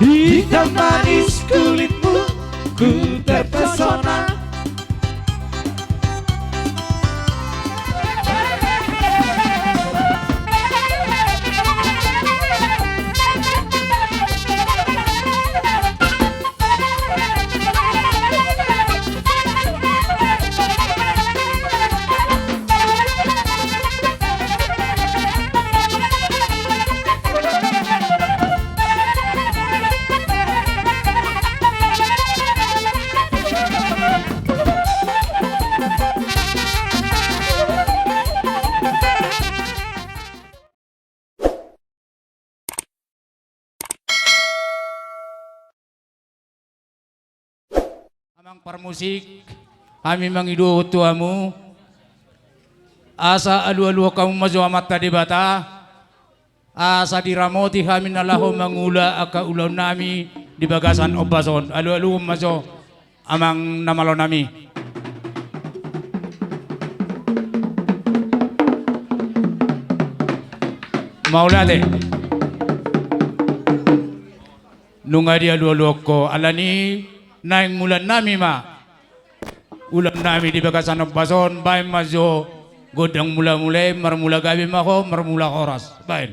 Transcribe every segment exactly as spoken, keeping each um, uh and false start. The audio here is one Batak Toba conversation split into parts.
Hitam manis kulitmu, ku terpesona. Amang parmusik, hami mangido tu hamu, asa alualuhon hamu ma jo Amanta Debata, asa diramoti hami na laho mangula angka ulaonnami di bagasan ombas on. Alualuhon ma jo. Amang na malo nami. Mauliate. Nunga dialualuhon ho, alani naeng mulaan nami ma ulaon nami di bagasan ombas on, baen ma jo gondang mulamula i, marmula gabe ma ho, marmula horas. Baen.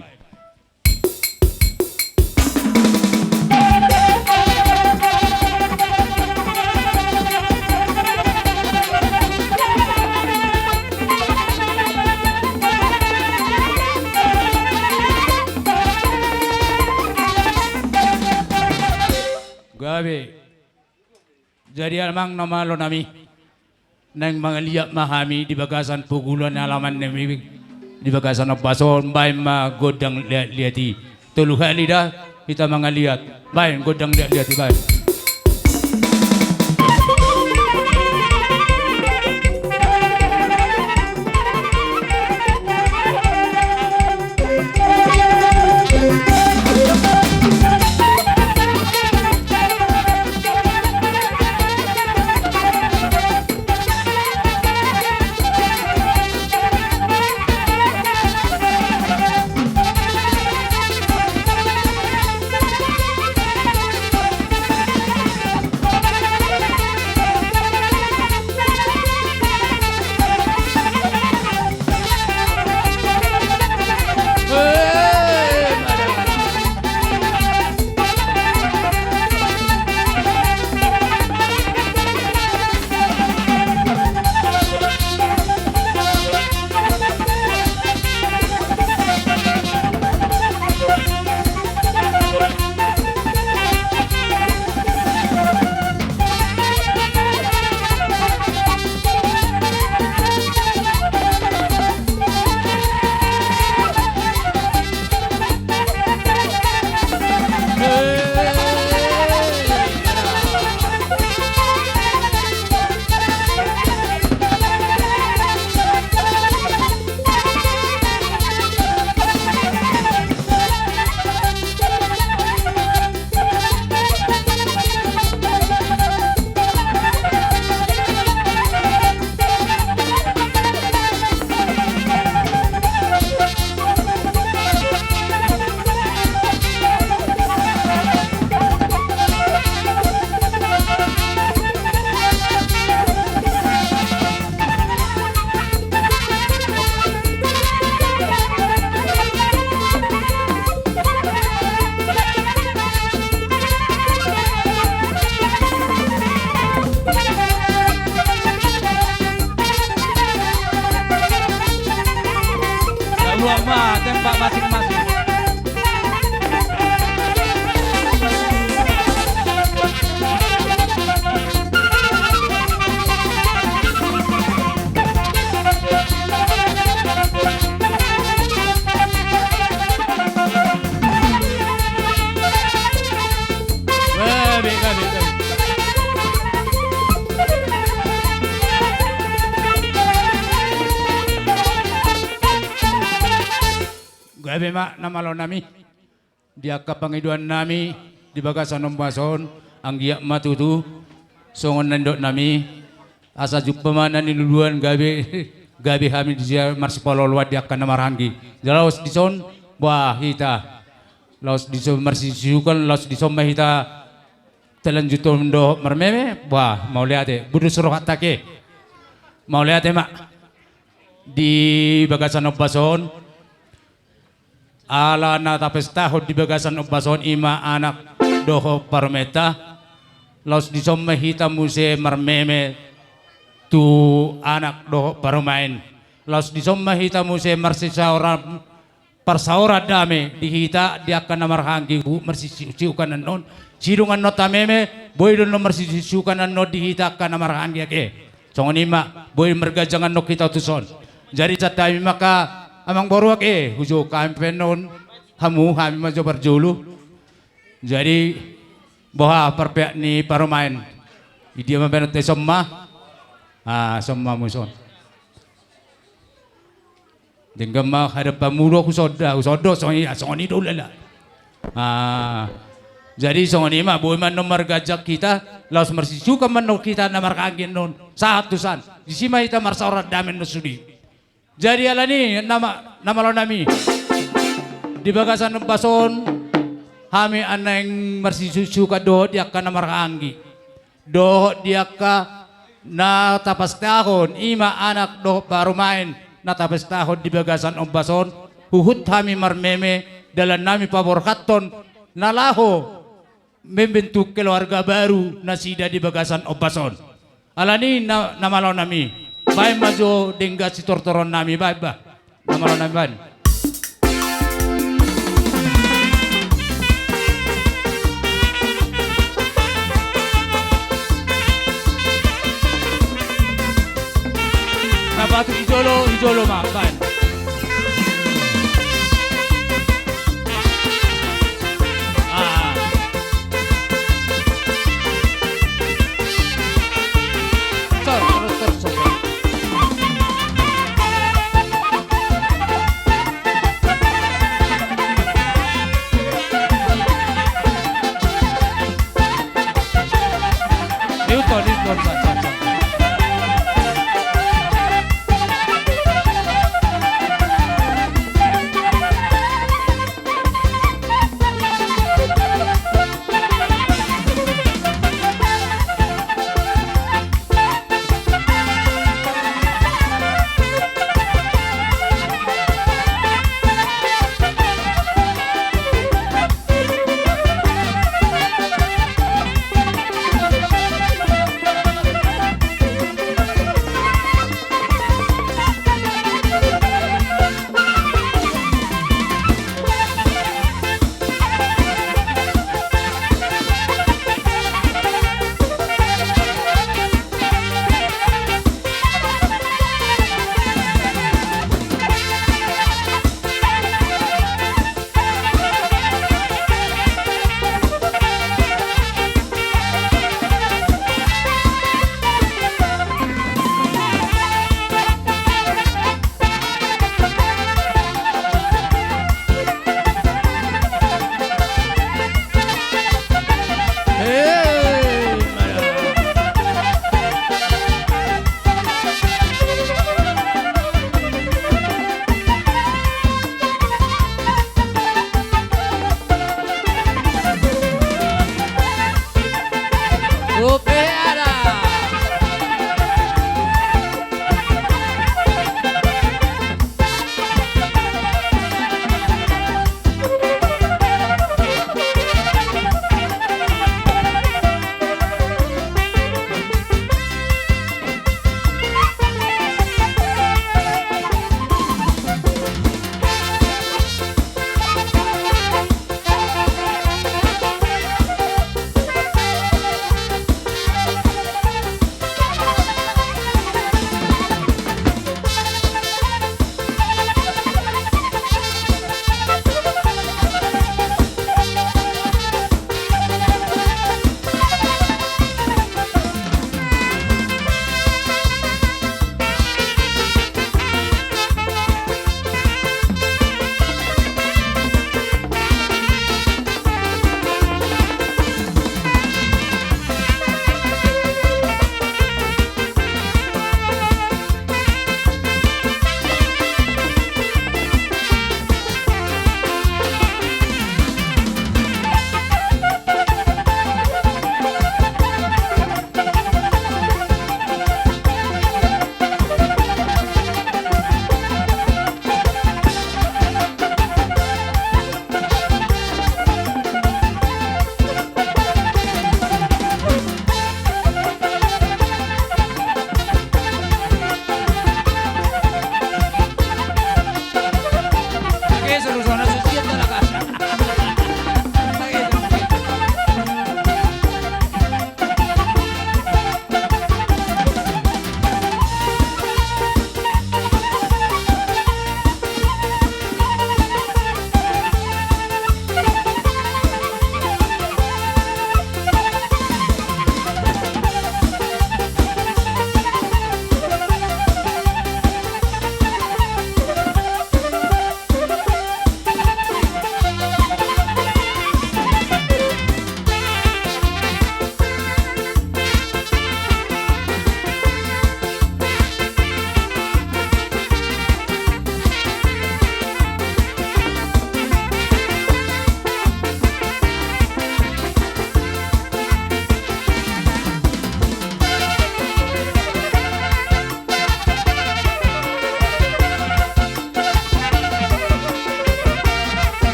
Gabe. Jadi amang na malo nami, naeng mangaliat ma hami di bagasan pogu ni alaman nami, di bagasan ombas on, baen ma gondang liatliat i. Tolu hali da hita mangaliat. Baen gondang liatliat i, baen. Lalu ma, tempat masing-masing. Gabe ma na malo nami. Di angka pangidoan nami di bagasan ombas on, anggiat ma tutu songon na nidok nami, asa jumpa ma na niluluan gabe gabe hami disi marsipaolooloan di angka na marhahaanggi. Laos dison, bah, hita. Laos dison marsisuhuton, laos dison ma hita talanjuthon dohot marmeme, bah, mauliate. Burju rohanta ke. Mauliate ma. Di bagasan ombas on, ala na tapestahon di bagasan ombas on i ma anak dohot parumaenta. Laos dison ma hita muse marmeme tu anak dohot parumaen. Laos dison ma hita muse marsisaoran, parsaoran dame di hita di angka na marhahaanggi huhut marsisiuksiukan annon. Sidung annon tameme, boi do annon marsisiuksiukan annon di hita angka na marhahaanggi ate. Songon i ma, boi marganjang annon hita tuson. Jadi santabi ma angka amangboru ate, hujou hami pe annon hamu, hami ma jo parjolo. Jadi boha parpeak ni parumaen? Idia ma baenon te, son ma? Ah, son ma muse on. Denggan ma hadapanmu do, huson da, huson do, songon i, songon i do ulala. Ah, jadi songon i ma, boi ma annon marganjang hita, laos marsisiukan ma annon hita na marhahaanggi annon, sahat tusan. Disi ma hita marsaoran dame annon sude. Jadi alani nama, na malo nami, di bagasan ombas on, hami naeng marsisiuksiukan dohot di angka na marhahaanggi. Dohot di angka na tapestahon, i ma anak dohot parumaen, na tapestahon di bagasan ombas on, huhut hami marmeme, dalan nami paborhathon, na laho membentuk keluarga baru nasida di bagasan ombas on. Alani na, na malo nami, baen ma jo denggan sitortoron nami, baen bah. Na malo nami, baen. Na batu i jolo, i jolo ma, baen. Ah. Sor, terus, terus, terus. Newton, Newton, Newton.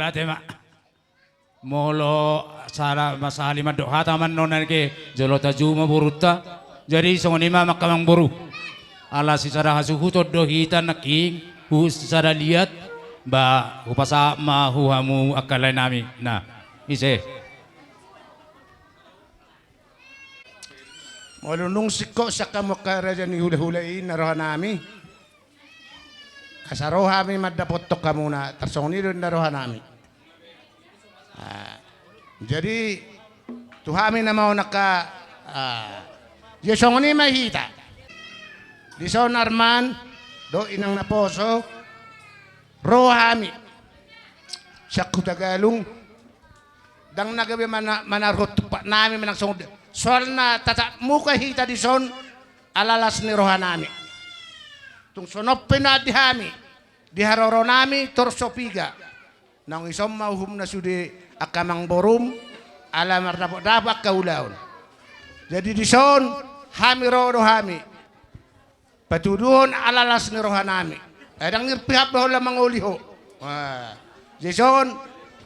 Ate ma. Molo sada ma sahali mandok hata ma annon nangkin, jolo tajou ma borunta. Jadi songon i ma angka amangboru. Ala sisada hasuhuton do hita nangkin, huhut sisada liat, ba hupasahat ma tu hamu angka lae nami. Nah, ise. Molo dung singkop sian hamu angka raja ni hulahula i ninna roha nami. Asa ro hami mandapothon hamuna, tarsongon i do ninna roha nami. Ah, jadi tu hami na mauliate angka, ah, jadi songon i ma hita. Dison Arman dohot inang naposo, ro hami sian Hutagalung. Ndang na gabe mana-, manaruhon tumpak nami manang songon dia. Soalna tatap muka hita dison ala las ni roha nami. Tung songon on pe nuaeng di hami, di haroro nami torus so piga. Naung ison ma uhumna sude angka amangborum, ala mardapotdapot angka ulaon. Jadi dison hami ro do hami patuduhon ala las ni roha nami. Ai ndang nirpihap do holan mangoli ho. Wah. Jadi songon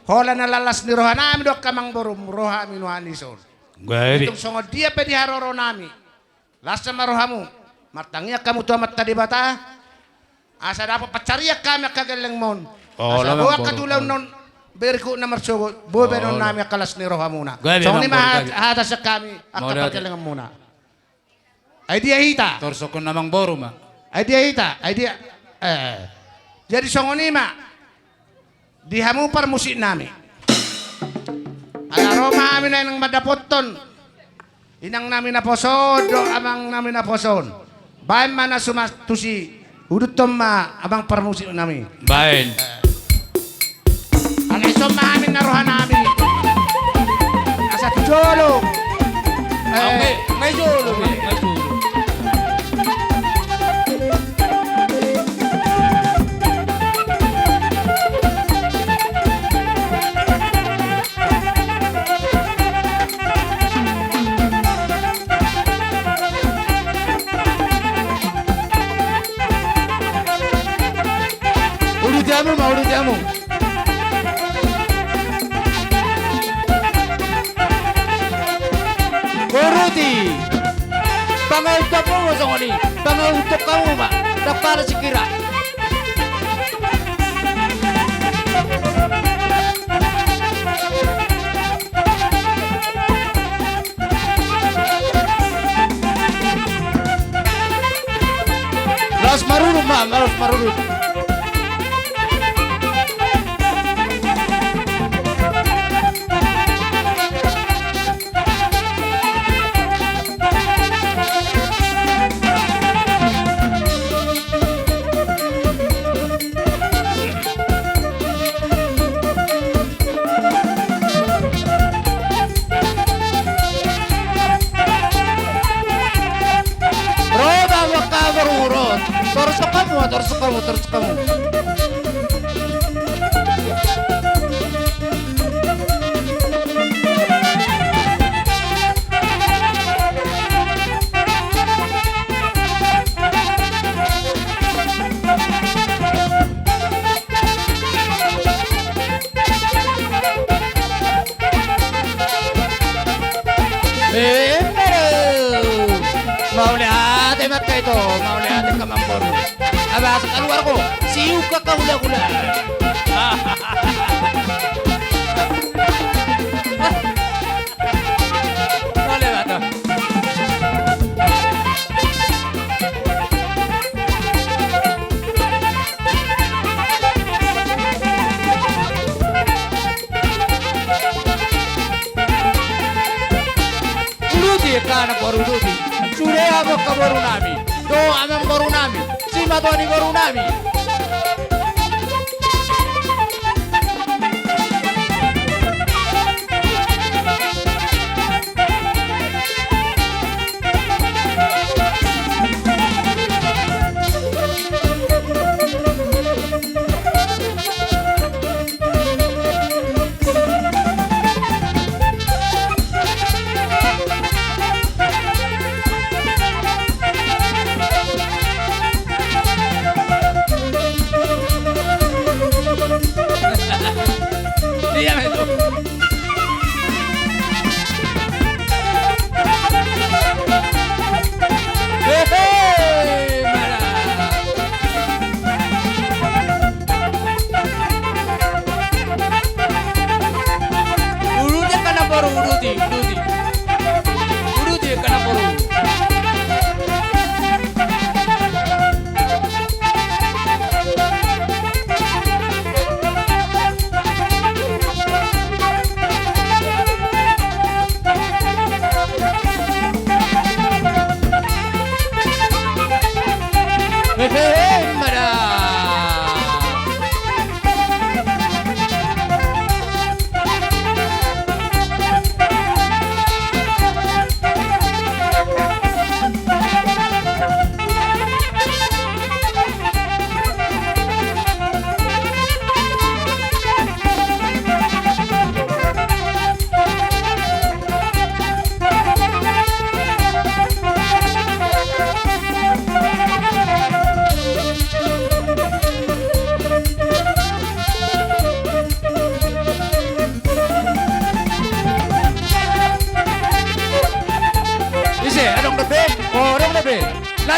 holan ala las ni roha nami do angka amangborum, ro hami nuaeng dison. Gabe. Tung songon dia pe di haroro nami, las ma rohamu. Martangiang hamu tu Amanta Debata asa dapot pansarian hami angka gellengmon. Oh, asa boi angka tu ulaon na berikutna marsogot, boi baenon nami angka las ni rohamuna. Gabe, songon i ma hata sian hami angka pargellenganmuna. Ai dia hita? Torus songon amangboru ma. Ai dia hita? Ai dia? Eh. Jadi songon i ma di hamu parmusik nami. Ala ro ma hami naeng mandapothon inang nami naposo dohot amang nami naposo on. Baen ma na suman tusi. Uduthon ma amang parmusik nami. Baen. Ala ison ma hami ninna roha nami. Asa tu jolo. Eh. Ngai, ngai jolo, ngai jolo. Uduti hamu ma, uduti hamu. Uduti. Pangahuthon hamu ma songon i. Pangahuthon hamu ma. Ndang pala singkira. Las marurut ma, las marurut. Ro ma angka boru, ro. Torus hamu, torus hamu, torus hamu. Mauliate ma angka ito, mauliate angka amangboru. Aba, asa kaluar ho, siuk angka hulahula. Mauliate. Uduti angka amangboru, uduti. Sude hamu angka boru nami. Dohot amangboru nami. Simatuan ni boru nami.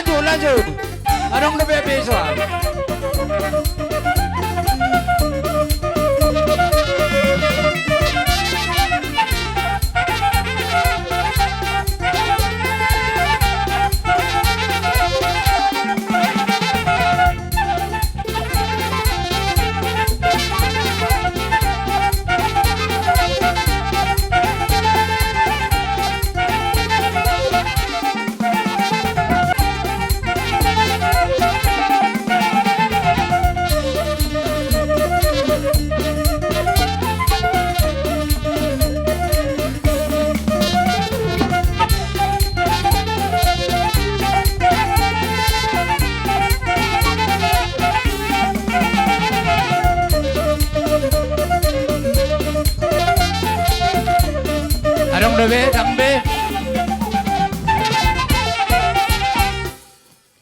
Tuh, lanjut. Adong dope besoan. Adong dope, dang be.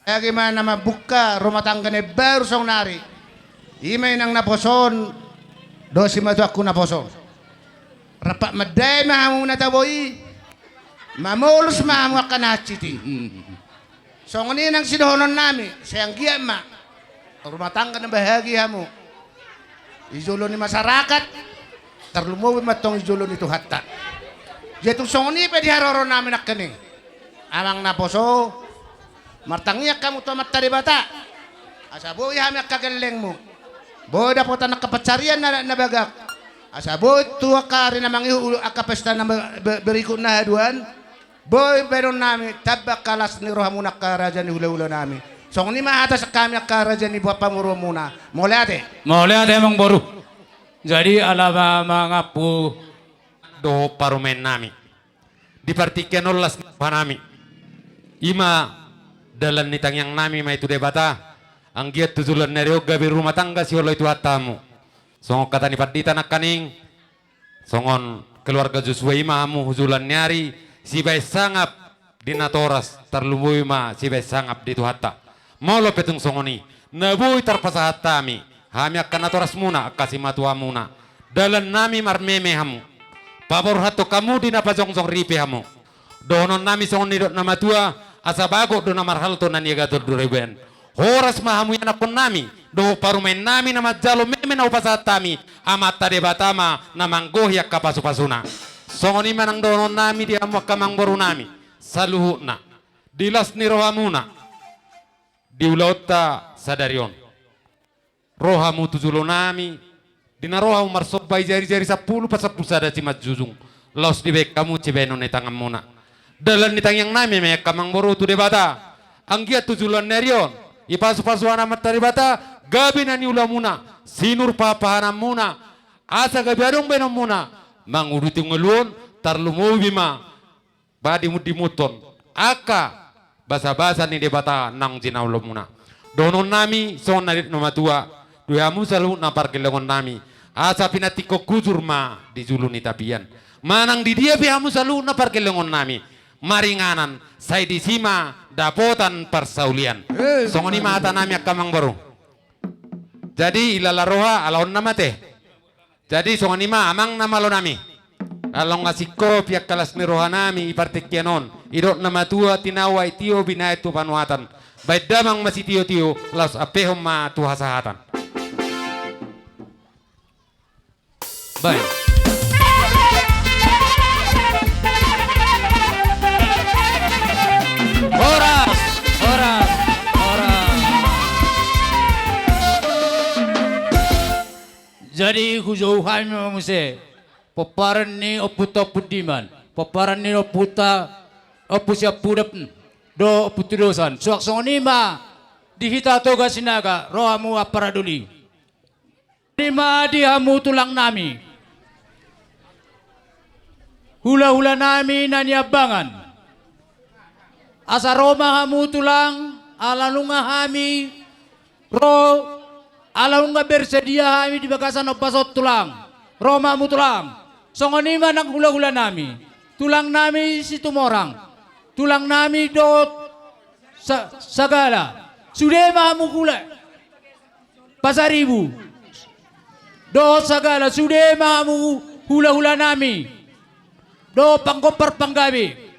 Agi ma na mambuka rumah tangga na baru saonari. I ma inang naposo on dohot simatuangku naposo on. Rap mandai ma hamu na tabo i, mamolus ma hamu angka na hansit i. Songon i nang sidohononnami, sai anggiat ma rumah tangga na bahagia hamu. Di jolo ni masyarakat, tarlumobi ma antong di jolo ni Tuhanta. Jadi tung songon i pe di haroronami nangkining, amang naposo, martangiang hamu tu Amanta Debata, asa boi hami angka gellengmu, boi dapotan angka pansarian na, na bagak, asa boi tu angka ari na mangihut angka pesta na be-, be-, berikutna haduan. Boi baenonnami, tamba angka las ni rohamuna angka raja ni hulahulanami. Songon i ma hata sian hami angka raja ni pamoruonmuna. Mauliate. Mauliate, amang boru. Jadi ala ma mangampu dohot parumaennami, di partingkian on las ni rohanami, i ma dalan ni tangiangnami ma i tu Debata, anggiat tu joloan ni ari on gabe rumah tangga sioloi Tuhanta hamu. Songon hata ni pandita nangkining, songon keluarga Josua i ma hamu hu joloan ni ari, sibaen sangap di natoras, tarlumobi ma sibaen sangap di Tuhanta. Molo pe tung songon i, na boi tarpasahat hami, hami angka natorasmuna, angka simatuamuna, dalannami marmeme hamu, paborhathon hamu di na pajongjong ripe hamu. Dohononnami songon nidok na matua, asa bagot do na marhalto na niagaton do ribean. Horas ma hamu ianakkonnami dohot parumaennami na manjalo meme na hupasahat hami, Amanta Debata ma na manggohi angka pasupasuna. Songon i ma nang dohononnami di hamu angka amangborunami saluhutna, di las ni rohamuna di ulaonta sadari on. Ro hamu tu jolonami, di na ro hamu marsomba i jarijari sampulu pasampulu sada simanjujung, laos dibaen hamu sibaenon ni tanganmuna. Dalan ni tangiangnami ma i angka amangboru tu Debata, anggiat tu joloan ni ari on, dipasupasu Amanta Debata gabe na niulamuna, sinur pahanpahananmuna, asa gabe adong baenonmuna manguduti ngolu on, tarlumobi ma ba dimundimunhon angka basabasa ni Debata naung jinalomuna. Dohononnami songon na nidok na matua, tu hamu saluhutna pargellengonnami, asa pinantikhon hujur ma di julu ni tapian. Manang di dia pe hamu saluhutna pargellengonnami, maringanan, sai disi ma dapotan parsaulian. Eh, songon i ma hatanami angka amangboru. Jadi ilala roha ala on nama te. Jadi songon i ma amang na malonami. Ala nga singkop i angka las ni rohanami i partingkian on. Didok na matua, tinawa i tio binahen tu panuatan. Baen damang ma sitiotio, laos ampehon ma tu hasahatan. Baen. Horas, horas, horas. Jadi hujou hami ma muse pomparan ni ompunta Ompu Diman, pomparan ni ompunta Ompu Siampudan dohot Ompu Tudosan. Suang songon i ma di hita Toga Sinaga, ro hamu ampara doli. Songon i ma di hamu tulangnami, hulahulanami na niambangan. Asa ro ma hamu tulang, ala nunga hami ro, ala nunga bersedia hami di bagasan ombas on tulang. Ro ma hamu tulang. Songon i ma nang hulahulanami, tulangnami Situmorang, tulangnami dohot Sa-, Sagala. Sude ma hamu hula Pasaribu dohot Sagala, sude ma hamu hulahulanami dohot panggompar panggabe.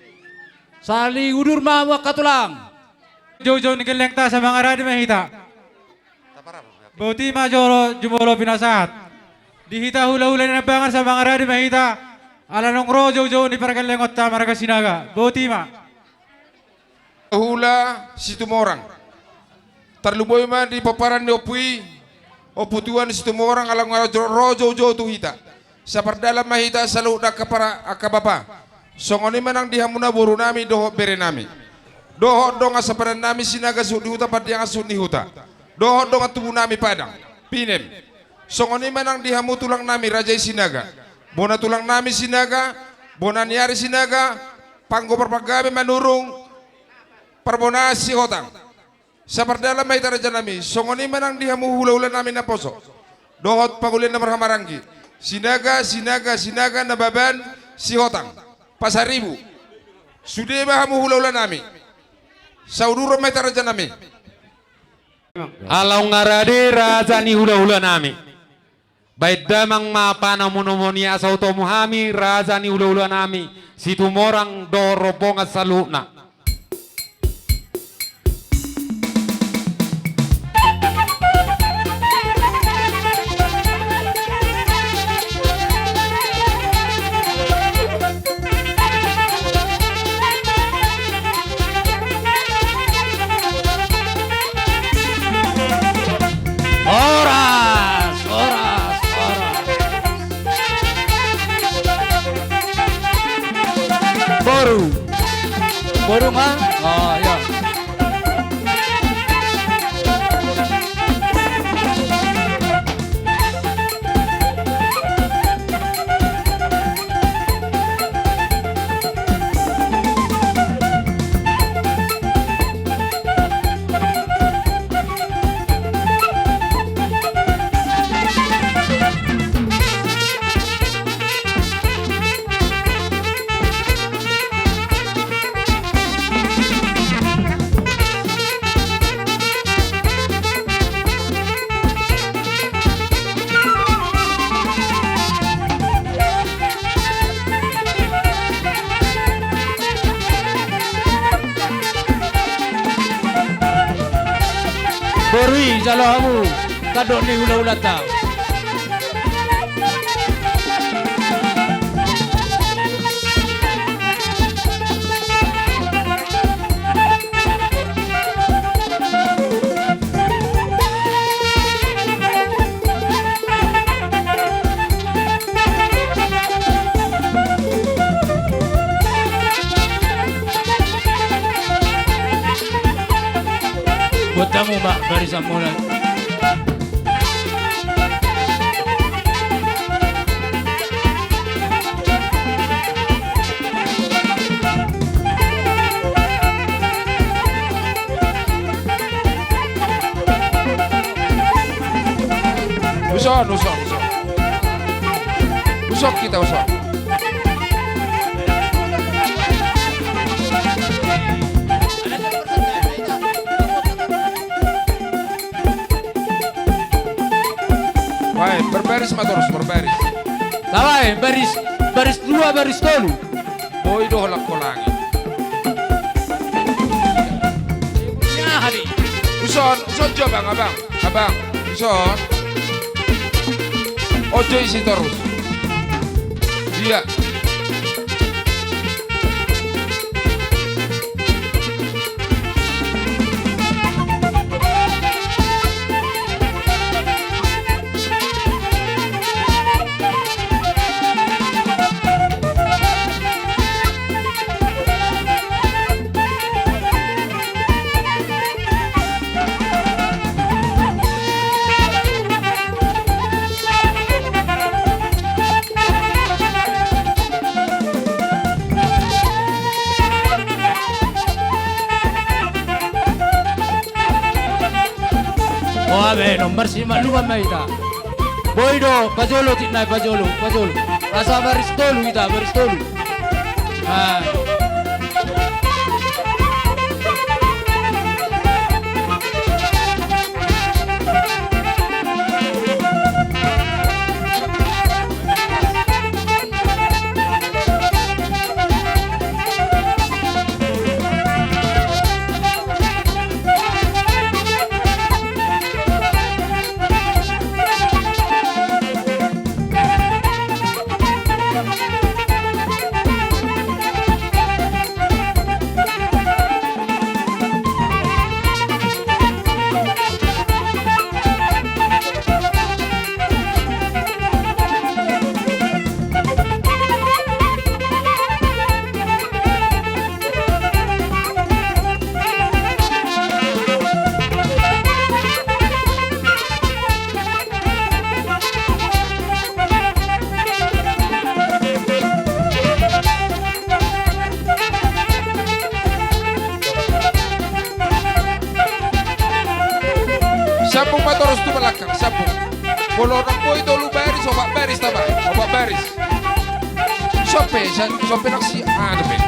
Sali udur ma hamu angka tulang. joujou ni gellengta, sai mangarade ma hita. Boti ma jolo jumolo pinasahat. Di hita hulahula ni Nambangan sai mangarade ma hita. Ala naung ro joujou ni pargellengonta marga Sinaga. Boti ma. Hula Situmorang. Tarlumobi ma di pomparan ni ompu i, ompu tua ni Situmorang, ala naung ro joujou tu hita. Sai pardalan ma hita saluhutna angka para, angka bapa. Songon i ma nang di hamu na borunami dohot berenami. Dohot dongan sapanannami Sinaga suhut ni huta, Pandiangan suhut ni huta. Dohot dongan tubunami Padang, Pinem. Songon i ma nang di hamu tulangnami raja i Sinaga. Bona tulangnami Sinaga, bona ni ari Sinaga, panggobar panggabe Manurung, parbonaan Sihotang. Sai pardalan ma hita rajanami, songon i ma nang di hamu hulahulanami naposo. Dohot panggulian na marhahamaranggi. Sinaga, Sinaga, Sinaga, Nababan, Sihotang, Pasaribu. Sude ma hamu hulahulanami. Sai uduron ma hita rajanami. Ala naung rade raja ni hulahulanami. Baen damang ma panamonomon i asa hutomu hami raja ni hulahulanami Situmorang dohot rombongan saluhutna. Horas, horas, horas. Boru. Boru ma? Oh, iya. Boru i jalo hamu tandok ni hulahulanta. Buat hamu ma barisan muna. Uson, uson, uson. Uson hita, uson. Baen, berbaris ma torus, berbaris. Baen, baris, baris dua, baris tolu. Boi do holan holangi. Uson, uson jo abang, abang, abang. Uson. Ojo isi torus. Iya. Boa be, nomor si maklum ma hita. Boi do, pajolo tinai, pajolo, pajolo. Asa baris tolu hita, baris tolu. Ah. Torus tu balakang, sambung. Molo nang boi tolu baris, opat baris tamba, opat baris. Sope, sa-, sope nang si, ah, dope.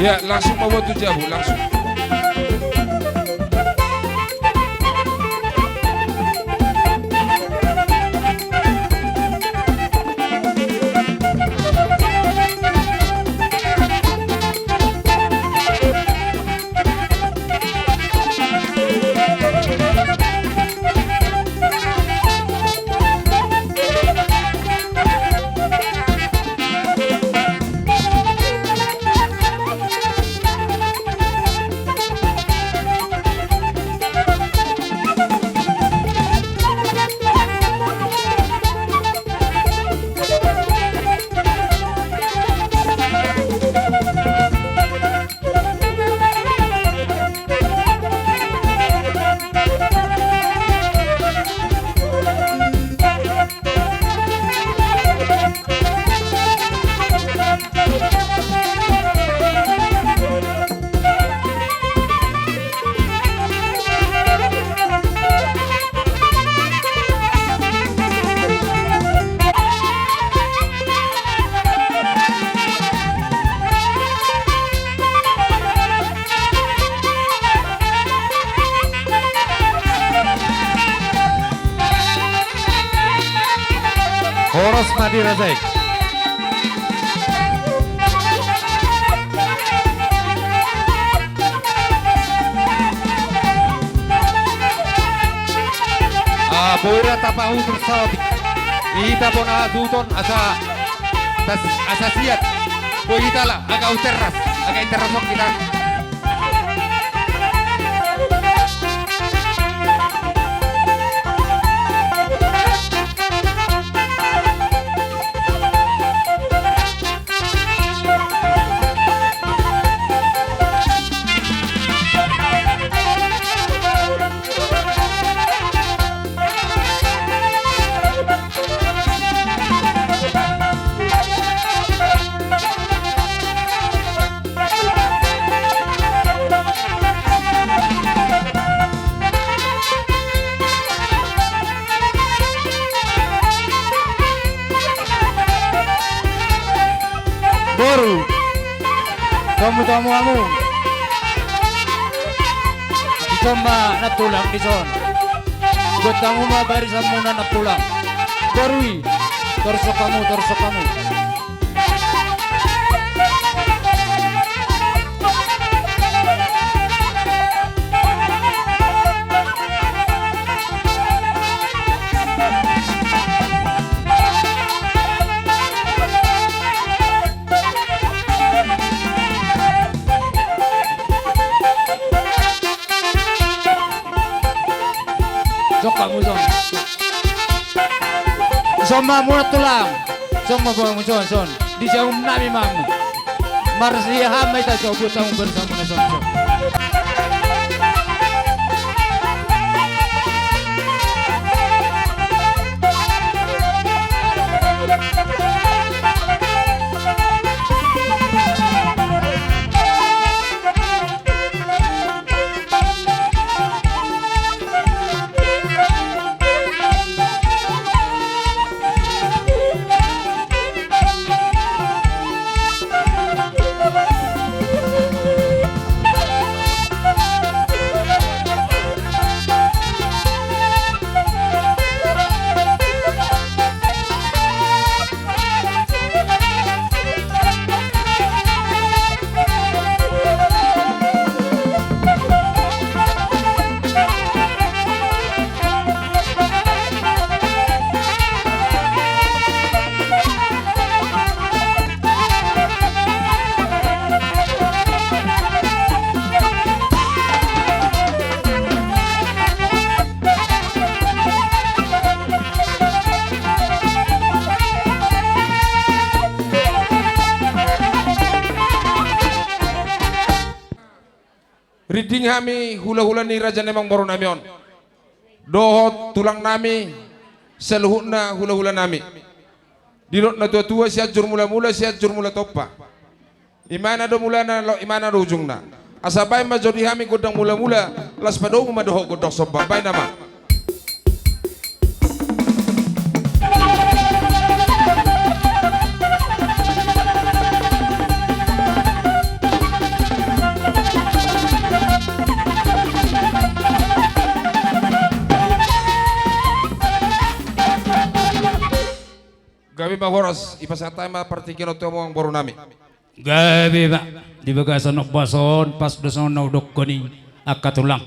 Ya, langsung ma buat tu jabu, langsung. Horas ma di raja i. Ah, boi ra tapahutur saotik. Hita bona hatuton asa tas-, asa siat. Boi hita la, agak uteras, agak iteras on hita. Boru, tomu-tomu hamu. Dison ma nantulang dison. Buat hamu ma barisan muna nantulang. Boru i, torsok hamu, torsok hamu. Sok hamu son. Son ma muna tulang. Son ma boha mu son, son. Di saum nami ma hamu. Marsiahan ma hita, so buat hamu barisan muna son, son. Rinding hami hulahula ni raja ni amangboru nami on dohot tulang nami, saluhutna hulahula nami. Didok na tuatua, Sianjur Mulamula, Sianjur Mula Tompa. Imana do mulana, laho imana do ujungna. Asa baen ma jo di hami gondang mulamula, laos padomu ma dohot gondang somba. Baen nama. Gabe ma horas, ipasahat hami ma partingkian on tu hamu amangboru nami. Gabe ma. Di bagasan ombas on, pas do songon na hudokkon i, angka tulang.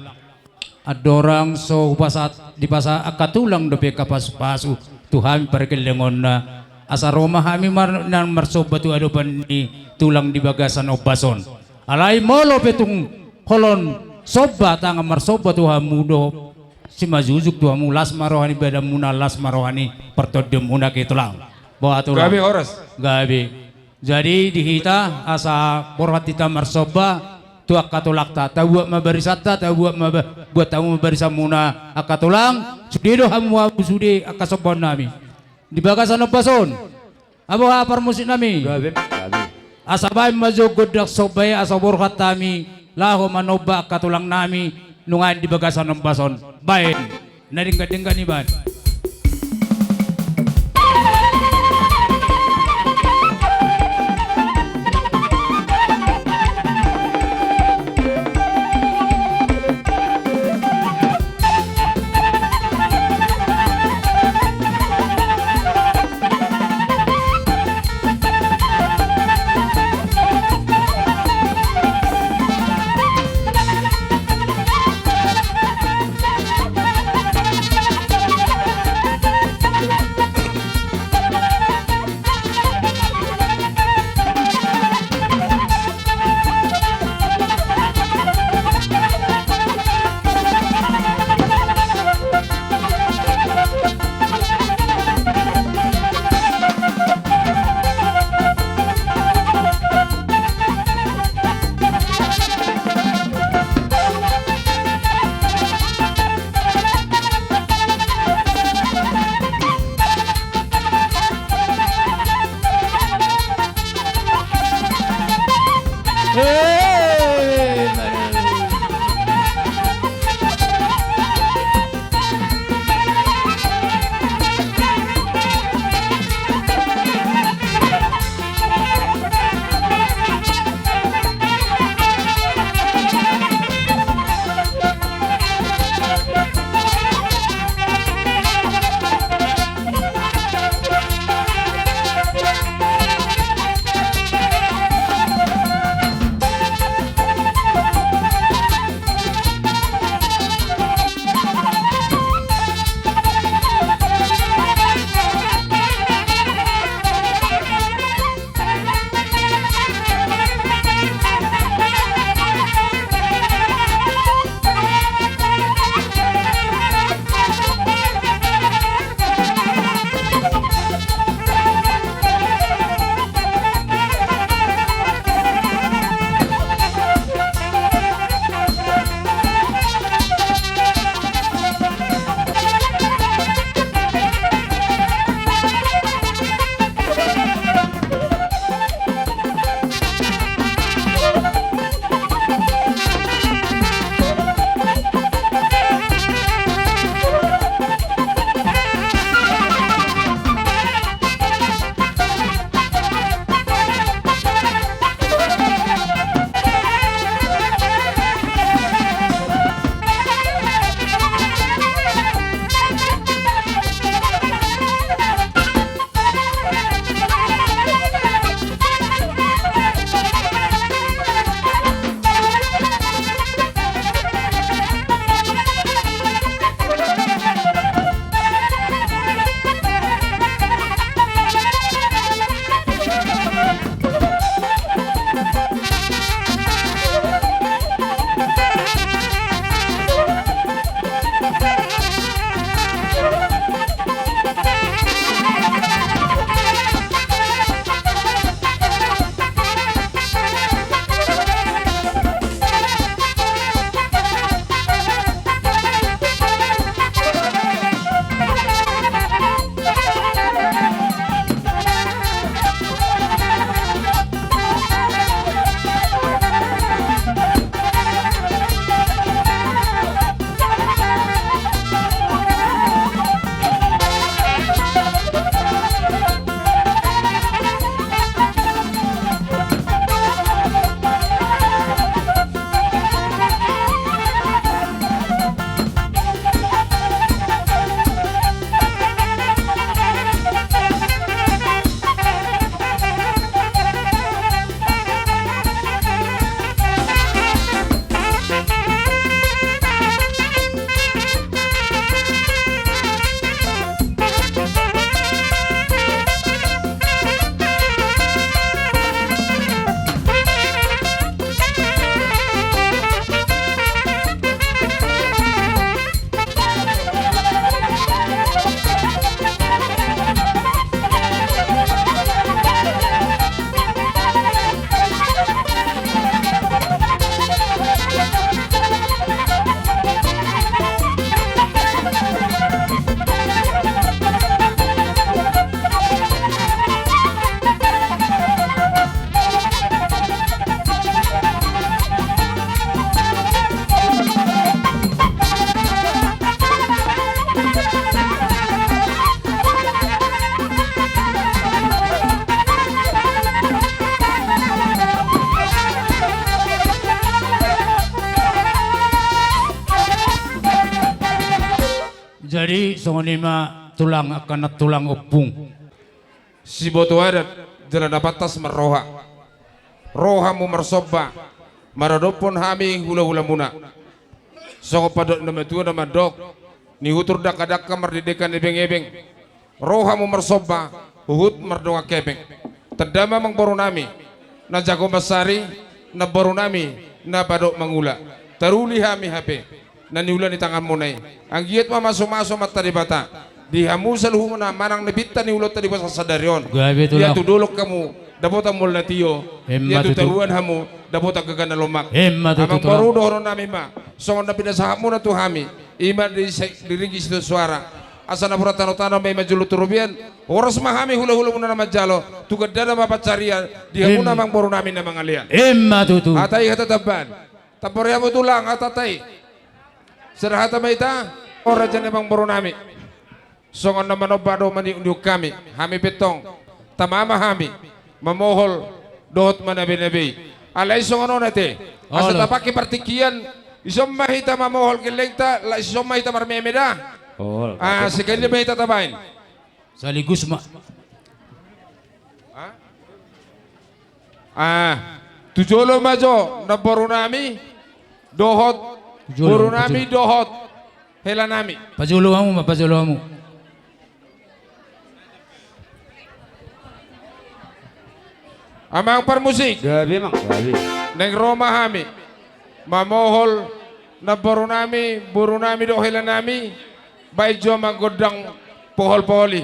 Andorang so hupasahat, dipasahat angka tulang dope angka pasupasu tu hami pargellengonna. Asa ro ma hami mar-, nang marsomba tu adopan ni tulang di bagasan ombas on. Alai molo pe tung holon somba, tangan marsomba tu hamu do simanjujung tu hamu, las ma roha ni badanmuna, las ma roha ni partondionmuna, angka tulang. Boha tulang? Gabe horas. Gabe. Jadi di hita asa borhat hita marsomba tu angka tulangta, tabuat ma barisanta, tabuat ma ba-, buat hamu ma barisanmuna, angka tulang. Sude do hamu, hamu sude angka sombaon nami di bagasan ombas on. Boha parmusik nami? Gabe, gabe. Asa baen ma jo gondang somba i, asa borhat hami laho manomba angka tulang nami nuaeng di bagasan ombas on. Baen. Na denggan-denggan i baen. Jadi songon i ma tulang, angka na tulang ompung. Siboto adat jala na pantas marroha. Ro hamu marsomba maradophon hami hulahulamuna. Songon pandok ni na matua na mandok, nihutur dangkadangka mardendekan ebeng-ebeng. Ro hamu marsomba huhut mardongan hepeng. Tanda ma amangborunami na jago mansari, namborunami na pandok mangula. Taruli hami hape na niula ni tanganmuna i. Anggiat ma mamasu-masu Amanta Debata di hamu saluhutna manang na pinta ni ulaonta di bagasan sadari on. Gabe tulang. Ia tu dolok hamu dapotan mual na tio. Emma tutu. Ia tu toruan hamu dapotan gagan na lomak. Emma tutu tulang. Amangboru, dohononnami ma songon na pinasahatmuna tu hami, i ma di se-, di ringgit sitio suara. Asa napuran tano-tano ma i manjuluk tu robean. Horas ma hami hulahulamuna na manjalo, tu gandana ma pansarian di hamuna amangborunami na mangalean. Emma tutu. Hata i hata tambaan. Tampori hamu tulang hatanta i. Sada hata ma hita, o raja ni amangborunami. Songon na manomba do maniuk-niuk hami, hami pe tong tama ma hami mamohol dohot manabe-nabe i. Alai songon on ate, asa tapangke partingkian, dison ma hita mamohol gellengta, laos dison ma hita marmeme da. Ah, sekali ma hita tabaen. Sekaligus ma. Ah, tu jolo ma jo namborunami dohot borunami dohot helanami. Pajolo hamu ma, pajolo hamu. Amang parmusik. Gabe, Amang, gabe. Naeng ro ma hami mamohol namborunami, borunami dohot helanami, baen jo amang gondang pohol-pohol i.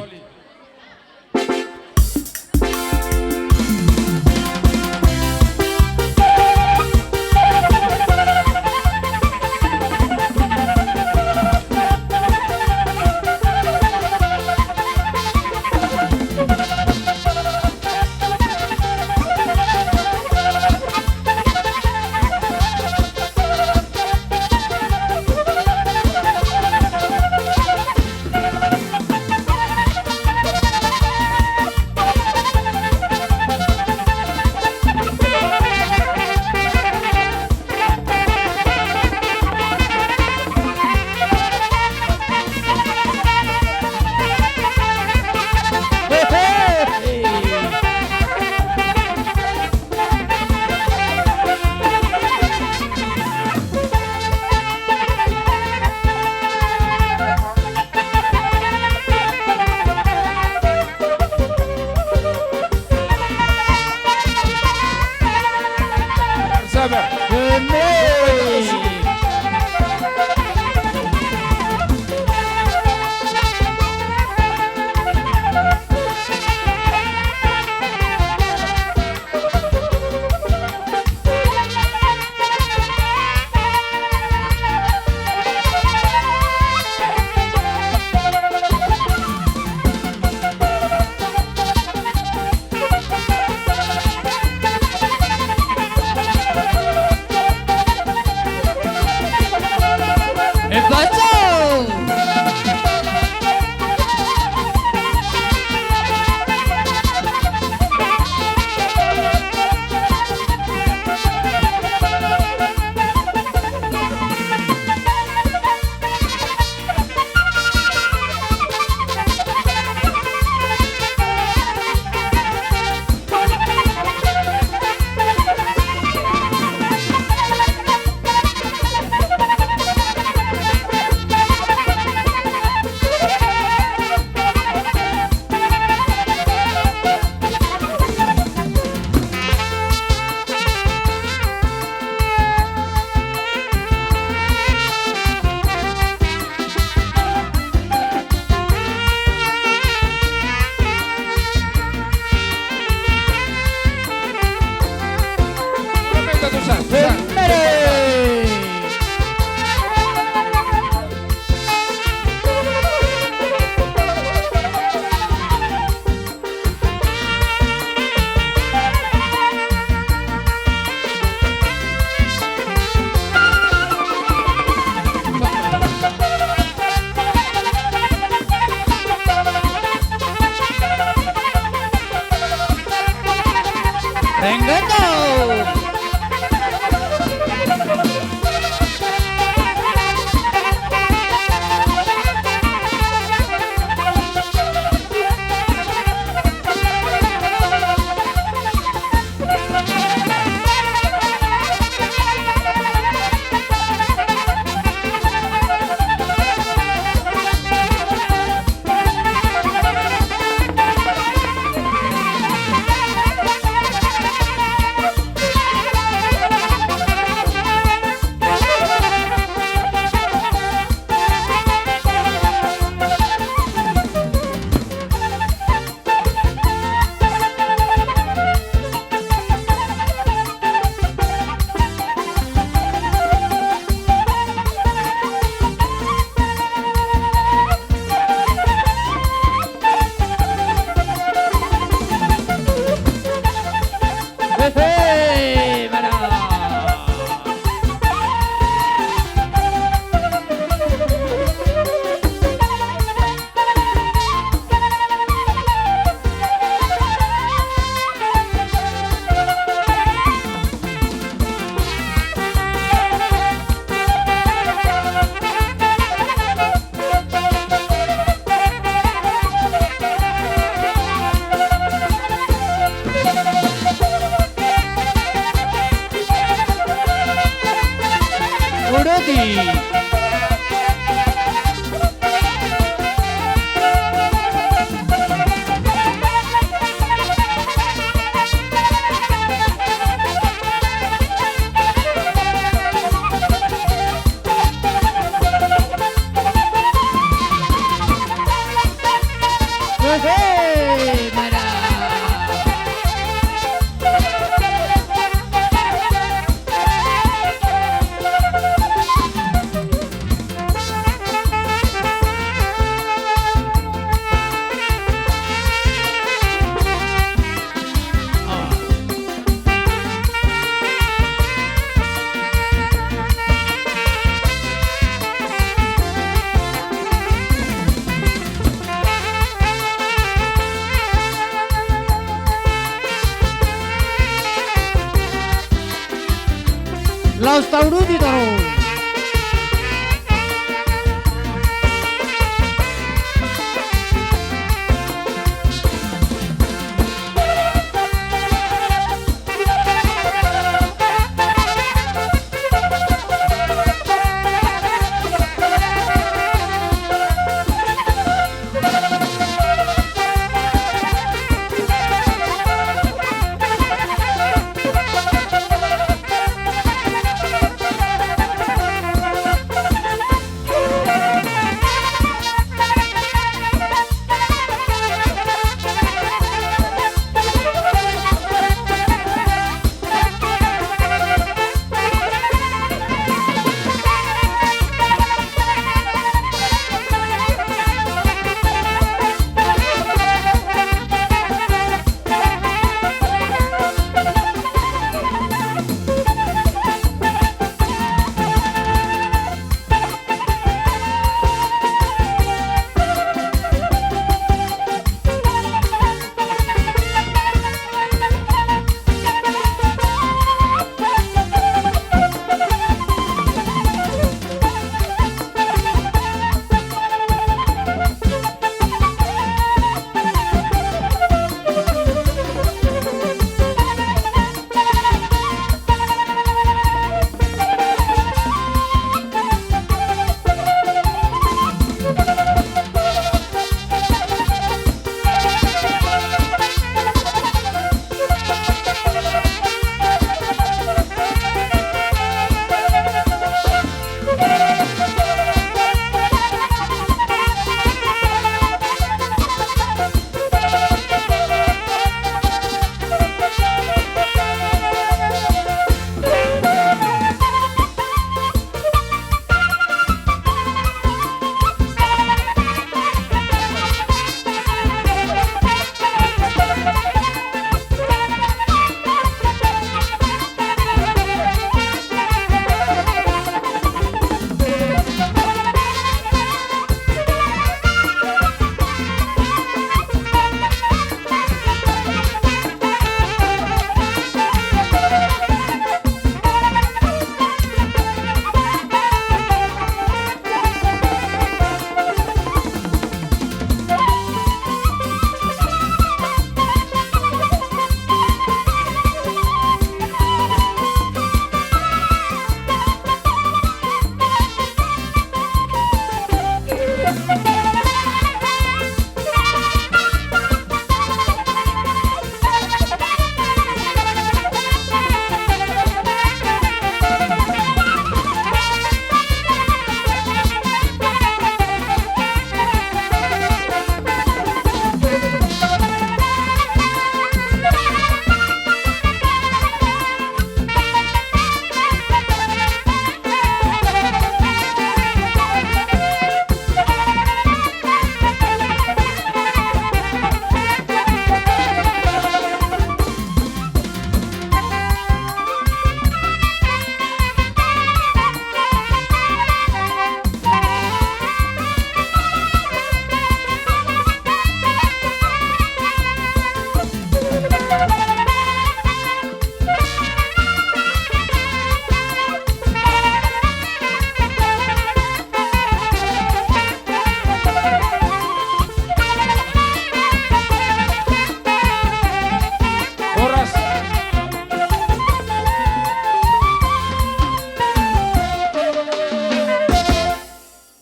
Ati. Hehe, mana? Laos tauduti torus.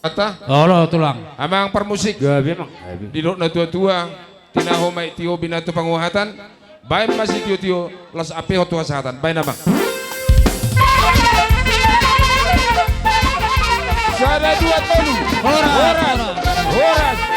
Hata? Olo, tulang. Amang parmusik. Gabe, Amang. Gabe. Didok na tua-tua, tinaho ma i tio binahen tu panguhatan, baen ma sitiotio, laos ampehon tu hasahatan. Baen, Amang. Sada, dua, tolu. Horas, horas, horas. Horas.